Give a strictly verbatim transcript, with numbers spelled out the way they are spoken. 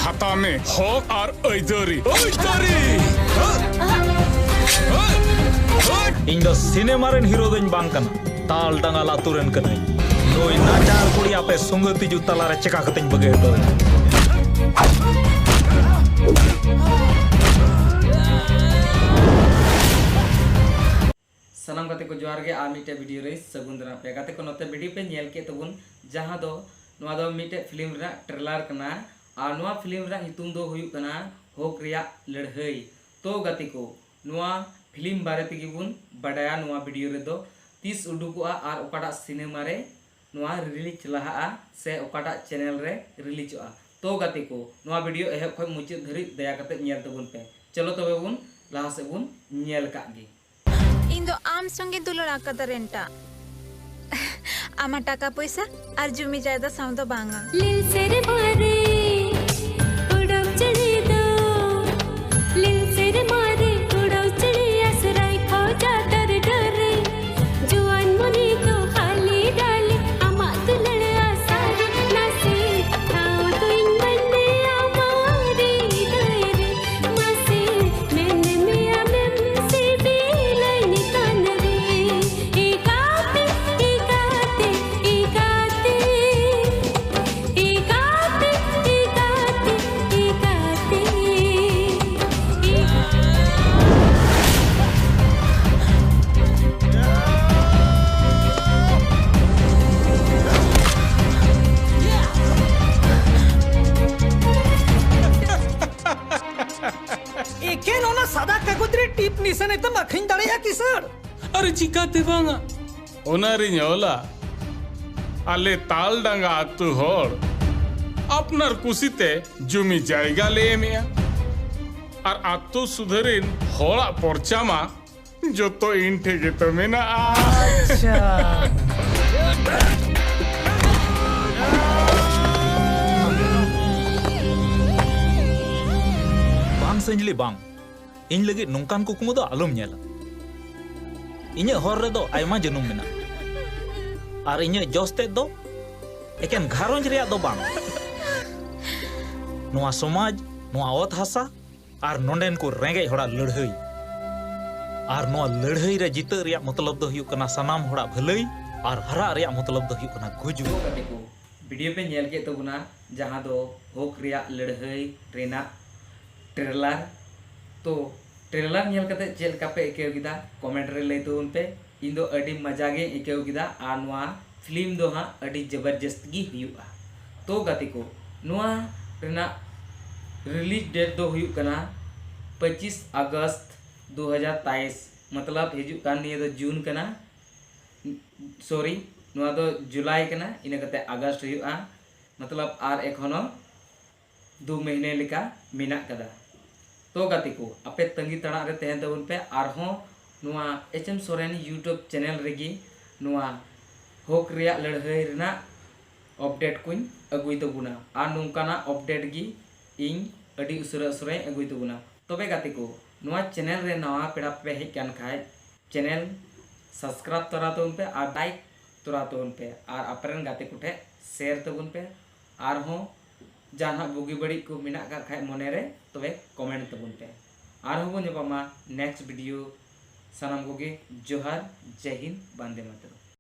ᱦᱟᱛᱟᱣ ᱢᱮ ᱦᱚᱠ ᱟᱨ ᱟᱹᱭᱫᱟᱹᱨᱤ᱾ ᱟᱹᱭᱫᱟᱹᱨᱤ! ᱤᱧ ᱫᱚ ᱥᱤᱱᱮᱢᱟ ᱨᱮᱱ ᱦᱤᱨᱳ ᱫᱚᱧ ᱵᱟᱝ ᱠᱟᱱᱟ, ᱛᱟᱞ ᱰᱟᱸᱜᱟᱞ ᱟᱛᱳ ᱨᱮᱱ ᱠᱟᱹᱱᱟᱹᱧ᱾ ᱱᱩᱭ ᱱᱟᱪᱟᱨ ᱠᱩᱲᱤ ᱟᱯᱮ ᱥᱩᱸᱜᱟᱹ ᱛᱤᱡᱩ ᱛᱟᱞᱟᱨᱮ ᱪᱮᱠᱟ ᱠᱟᱛᱮᱧ ᱵᱟᱹᱜᱤ ᱦᱚᱴᱚ ᱟᱭᱟ? ᱥᱟᱱᱟᱢ ᱜᱟᱛᱮ ᱠᱚ ᱡᱚᱦᱟᱨ ᱜᱮ, ᱟᱨ ᱢᱤᱫᱴᱮᱡ ᱵᱷᱤᱰᱤᱭᱳ ᱨᱮ ᱥᱟᱹᱜᱩᱱ ᱫᱟᱨᱟᱢ ᱯᱮ᱾ ᱜᱟᱛᱮ ᱠᱚ, ᱱᱚᱛᱮ ᱵᱷᱤᱰᱤᱭᱳ ᱯᱮ ᱧᱮᱞ ᱠᱮᱫ ᱛᱟᱵᱚᱱ, ᱡᱟᱦᱟᱸ ᱫᱚ ᱱᱚᱣᱟ ᱫᱚ ᱢᱤᱫᱴᱮᱡ ᱯᱷᱤᱞᱢ ᱨᱮᱱᱟᱜ ᱴᱨᱮᱞᱟᱨ ᱠᱟᱱᱟ᱾ ᱟᱨ ᱱᱚᱣᱟ ᱯᱷᱤᱞᱢ ᱨᱮᱱᱟᱜ ᱧᱩᱛᱩᱢ ᱫᱚ ᱦᱩᱭᱩᱜ ᱠᱟᱱᱟ ᱦᱚᱠ ᱨᱮᱭᱟᱜ ᱞᱟᱹᱲᱦᱟᱹᱭ᱾ ᱛᱚ ᱜᱟᱛᱮ ᱠᱚ, ᱱᱚᱣᱟ ᱯᱷᱤᱞᱢ ᱵᱟᱨᱮ ᱛᱮᱜᱮ ᱵᱚᱱ ᱵᱟᱰᱟᱭᱟ ᱱᱚᱣᱟ ᱵᱷᱤᱰᱤᱭᱳ ᱨᱮᱫᱚ, ᱛᱤᱥ ᱩᱰᱩᱠᱚᱜᱼᱟ ᱟᱨ ᱚᱠᱟᱴᱟᱜ ᱥᱤᱱᱮᱢᱟ ᱨᱮ ᱱᱚᱣᱟ ᱨᱤᱞᱤᱡᱽ ᱞᱟᱦᱟᱜᱼᱟ ᱥᱮ ᱚᱠᱟᱴᱟᱜ ᱪᱮᱱᱮᱞ ᱨᱮ ᱨᱤᱞᱤᱡᱚᱜᱼᱟ᱾ ᱛᱚ ᱜᱟᱛᱮ ᱠᱚ, ᱱᱚᱣᱟ ᱵᱷᱤᱰᱤᱭᱳ ᱮᱦᱚᱵ ᱠᱷᱚᱱ ᱢᱩᱪᱟᱹᱫ ᱫᱷᱟᱹᱨᱤᱡ ᱫᱟᱭᱟ ᱠᱟᱛᱮ ᱧᱮᱞ ᱛᱟᱵᱚᱱ ᱯᱮ᱾ ᱪᱚᱞᱚ ᱛᱚᱵᱮ ᱵᱚᱱ ᱞᱟᱦᱟ ᱥᱮᱫ ᱵᱚᱱ ᱧᱮᱞ ᱠᱟᱜ ᱜᱮ᱾ ᱤᱧ ᱫᱚ ᱟᱢ ᱥᱚᱸᱜᱮ ᱫᱩᱞᱟᱹᱲ ᱟᱠᱟᱫᱟ ᱨᱮᱱᱴᱟ᱾ ᱟᱢᱟᱜ ᱴᱟᱠᱟ ᱯᱚᱭᱥᱟ ᱟᱨ ᱡᱩᱢᱤ ᱡᱟᱭᱫᱟ ᱥᱟᱶ ᱫᱚ ᱵᱟᱝᱟ᱾ ᱞᱤᱞ ᱥᱮᱨᱢᱟ ᱨᱮ ᱩᱰᱟᱹᱣ ᱪᱮᱬᱮ ᱫᱚ, ᱞᱤᱞ ᱥᱮᱨᱢᱟ ᱨᱮ ᱩᱰᱟᱹᱣ ᱪᱮᱬᱮ ᱟᱥᱨᱟᱭ ᱠᱷᱚᱡᱟ ᱰᱟᱹᱨ ᱰᱟᱹᱨ ᱨᱮ᱾ ᱡᱩᱣᱟᱹᱱ ᱢᱚᱱᱮ ᱫᱚ ᱦᱟᱞᱮ ᱰᱟᱞᱮ ᱟᱢᱟᱜ ᱫᱩᱞᱟᱹᱲ ᱟᱥᱟ ᱨᱮ᱾ ᱱᱟᱥᱮ ᱴᱷᱟᱶ ᱫᱚᱧ ᱢᱮᱱᱮ ᱟᱢᱟᱜ ᱦᱨᱤᱫᱟᱹᱭ ᱨᱮ᱾ ᱢᱟᱥᱮ ᱢᱮᱱ ᱢᱮ ᱟᱢᱮᱢ ᱥᱤᱵᱤᱞᱟᱹᱧ ᱠᱟᱱ ᱨᱮ᱾ ᱮ ᱜᱟᱛᱮ, ᱮ ᱜᱟᱛᱮ, ᱮ ᱜᱟᱛᱮ, ᱮ ᱜᱟᱛᱮ, ᱮ ᱜᱟᱛᱮ, ᱮ ᱜᱟᱛᱮ, ᱮ ᱜᱟᱛᱮ᱾ ᱮᱠᱮᱱ ᱚᱱᱟ ᱥᱟᱫᱟ ᱠᱟᱜᱚᱡᱽ ᱨᱮ ᱴᱤᱯ ᱱᱤᱥᱟᱹᱱ ᱮᱛᱮᱢ ᱟᱹᱠᱷᱨᱤᱧ ᱫᱟᱲᱮᱭᱟᱜᱼᱟ ᱠᱤᱥᱟᱹᱬ? ᱟᱨ ᱪᱤᱠᱟᱹᱛᱮ ᱵᱟᱝᱟ? ᱚᱱᱟ ᱨᱤᱧ ᱚᱞᱟ, ᱟᱞᱮ ᱛᱟᱞᱰᱟᱸᱜᱟ ᱟᱹᱛᱩ ᱦᱚᱲ ᱟᱯᱱᱟᱨ ᱠᱩᱥᱤᱛᱮ ᱡᱩᱢᱤ ᱡᱟᱭᱜᱟ ᱞᱮ ᱮᱢᱮᱜᱼᱟ᱾ ᱟᱨ ᱟᱹᱛᱩ ᱥᱩᱫᱷᱟᱹᱨᱤᱱ ᱦᱚᱲᱟᱜ ᱯᱚᱨᱪᱟ ᱢᱟ ᱡᱚᱛᱚ ᱤᱧ ᱴᱷᱮᱡ ᱜᱮᱛᱚ ᱢᱮᱱᱟᱜᱼᱟ᱾ ᱟᱪᱪᱷᱟ᱾ ᱵᱟᱝ ᱥᱟᱹᱧᱡᱞᱤ, ᱵᱟᱝ᱾ ᱤᱧ ᱞᱟᱹᱜᱤᱫ ᱱᱚᱝᱠᱟᱱ ᱠᱩᱠᱢᱩ ᱫᱚ ᱟᱞᱚᱢ ᱧᱮᱞᱟ᱾ ᱤᱧᱟᱹᱜ ᱦᱚᱨ ᱨᱮᱫᱚ ᱟᱭᱢᱟ ᱡᱟᱹᱱᱩᱢ ᱢᱮᱱᱟᱜᱼᱟ᱾ ᱟᱨ ᱤᱧᱟᱹᱜ ᱡᱚᱥ ᱛᱮᱫ ᱫᱚ ᱮᱠᱮᱱ ᱜᱷᱟᱨᱚᱸᱡᱽ ᱨᱮᱭᱟᱜ ᱫᱚ ᱵᱟᱝ᱾ ᱱᱚᱣᱟ ᱥᱚᱢᱟᱡᱽ, ᱱᱚᱣᱟ ᱚᱛ ᱦᱟᱥᱟ ᱟᱨ ᱱᱚᱰᱮᱱ ᱠᱚ ᱨᱮᱸᱜᱮᱡ ᱦᱚᱲᱟᱜ ᱞᱟᱹᱲᱦᱟᱹᱭ᱾ ᱟᱨ ᱱᱚᱣᱟ ᱞᱟᱹᱲᱦᱟᱹᱭ ᱨᱮ ᱡᱤᱛᱟᱹᱜ ᱨᱮᱭᱟᱜ ᱢᱚᱛᱞᱚᱵ ᱫᱚ ᱦᱩᱭᱩᱜ ᱠᱟᱱᱟ ᱥᱟᱱᱟᱢ ᱦᱚᱲᱟᱜ ᱵᱷᱟᱹᱞᱟᱹᱭ, ᱟᱨ ᱦᱟᱨᱟᱜ ᱨᱮᱭᱟᱜ ᱢᱚᱛᱞᱚᱵ ᱫᱚ ᱦᱩᱭᱩᱜ ᱠᱟᱱᱟ ᱜᱩᱡᱩᱜ᱾ ᱜᱟᱛᱮ ᱠᱚ, ᱵᱷᱤᱰᱤᱭᱳ ᱯᱮ ᱧᱮᱞ ᱠᱮᱫ ᱛᱟᱵᱚᱱᱟ, ᱡᱟᱦᱟᱸ ᱫᱚ ᱦᱚᱠ ᱨᱮᱭᱟᱜ ᱞᱟᱹᱲᱦᱟᱹᱭ ᱨᱮᱱᱟᱜ ᱴᱨᱮᱞᱟᱨ᱾ ᱛᱚ ᱴᱨᱮᱞᱟᱨ ᱧᱮᱞ ᱠᱟᱛᱮ ᱪᱮᱫ ᱞᱮᱠᱟ ᱯᱮ ᱟᱹᱭᱠᱟᱹᱣ ᱠᱮᱫᱟ, ᱠᱚᱢᱮᱱᱴ ᱨᱮ ᱞᱟᱹᱭ ᱛᱟᱵᱚᱱ ᱯᱮ᱾ ᱤᱧ ᱫᱚ ᱟᱹᱰᱤ ᱢᱚᱡᱟ ᱜᱮᱧ ᱟᱹᱭᱠᱟᱹᱣ ᱠᱮᱫᱟ ᱟᱨ ᱱᱚᱣᱟ ᱯᱷᱤᱞᱢ ᱫᱚ ᱦᱟᱸᱜ ᱟᱹᱰᱤ ᱡᱚᱵᱚᱨᱡᱚᱥᱛ ᱜᱮ ᱦᱩᱭᱩᱜᱼᱟ᱾ ᱛᱚ ᱜᱟᱛᱮ ᱠᱚ, ᱱᱚᱣᱟ ᱨᱮᱱᱟᱜ ᱨᱤᱞᱤᱡᱽ ᱰᱮᱴ ᱫᱚ ᱦᱩᱭᱩᱜ ᱠᱟᱱᱟ ᱯᱚᱸᱪᱤᱥ ᱟᱜᱚᱥᱴ ᱫᱩ ᱦᱟᱡᱟᱨ ᱛᱮᱭᱤᱥ, ᱢᱚᱛᱞᱚᱵ ᱦᱤᱡᱩᱜ ᱠᱟᱱ ᱱᱤᱭᱟᱹ ᱫᱚ ᱡᱩᱱ ᱠᱟᱱᱟ, ᱥᱚᱨᱤ, ᱱᱚᱣᱟ ᱫᱚ ᱡᱩᱞᱟᱭ ᱠᱟᱱᱟ, ᱤᱱᱟᱹ ᱠᱟᱛᱮ ᱟᱜᱚᱥᱴ ᱦᱩᱭᱩᱜᱼᱟ, ᱢᱚᱛᱞᱚᱵ ᱟᱨ ᱮᱠᱷᱚᱱᱳ ᱫᱩ ᱢᱟᱹᱦᱱᱟᱹ ᱞᱮᱠᱟ ᱢᱮᱱᱟᱜ ᱠᱟᱫᱟ᱾ ᱛᱚ ᱜᱟᱛᱮ ᱠᱚ, ᱟᱯᱮ ᱛᱟᱺᱜᱤ ᱛᱟᱲᱟᱜ ᱨᱮ ᱛᱟᱦᱮᱱ ᱛᱟᱵᱚᱱ ᱯᱮ᱾ ᱟᱨᱦᱚᱸ ᱱᱚᱣᱟ H M Soren YouTube channel ᱨᱮᱜᱮ ᱱᱚᱣᱟ ᱦᱚᱠ ᱨᱮᱭᱟᱜ ᱞᱟᱹᱲᱦᱟᱹᱭ ᱨᱮᱱᱟᱜ ᱟᱯᱰᱮᱴ ᱠᱚᱧ ᱟᱹᱜᱩᱭ ᱛᱟᱵᱚᱱᱟ, ᱟᱨ ᱱᱚᱝᱠᱟᱱᱟᱜ ᱟᱯᱰᱮᱴ ᱜᱮ ᱤᱧ ᱟᱹᱰᱤ ᱩᱥᱟᱹᱨᱟ ᱩᱥᱟᱹᱨᱟᱧ ᱟᱹᱜᱩᱭ ᱛᱟᱵᱚᱱᱟ᱾ ᱛᱚᱵᱮ ᱜᱟᱛᱮ ᱠᱚ, ᱱᱚᱣᱟ ᱪᱮᱱᱮᱞ ᱨᱮ ᱱᱟᱣᱟ ᱯᱮᱲᱟ ᱯᱮ ᱦᱮᱡ ᱠᱟᱱ ᱠᱷᱟᱡ, ᱪᱮᱱᱮᱞ ᱥᱟᱵᱥᱠᱨᱟᱭᱤᱵ ᱛᱚᱨᱟ ᱛᱟᱵᱚᱱ ᱯᱮ ᱟᱨ ᱞᱟᱭᱤᱠ ᱛᱚᱨᱟ ᱛᱟᱵᱚᱱ ᱯᱮ ᱟᱨ ᱟᱯᱮᱨᱮᱱ ᱜᱟᱛᱮ ᱠᱚᱴᱷᱮᱱ ᱥᱮᱭᱟᱨ ᱛᱟᱵᱚᱱ ᱯᱮ᱾ ᱟᱨᱦᱚᱸ ᱡᱟᱦᱟᱱᱟᱜ ᱵᱩᱜᱤ ᱵᱟᱹᱲᱤᱡ ᱠᱚ ᱢᱮᱱᱟᱜ ᱠᱟᱜ ᱠᱷᱟᱡ ᱢᱚᱱᱮᱨᱮ, ᱛᱚᱵᱮ ᱠᱚᱢᱮᱱᱴ ᱛᱟᱵᱚᱱ ᱯᱮ᱾ ᱟᱨᱦᱚᱸ ᱵᱚᱱ ᱧᱟᱯᱟᱢᱟ ᱱᱮᱠᱥᱴ ᱵᱷᱤᱰᱤᱭᱳ᱾ ᱥᱟᱱᱟᱢ ᱠᱚᱜᱮ ᱡᱚᱦᱟᱨ, ᱡᱟᱭ ᱦᱤᱱᱫ, ᱵᱟᱱᱫᱮ ᱢᱟᱛᱚᱨᱚᱢ᱾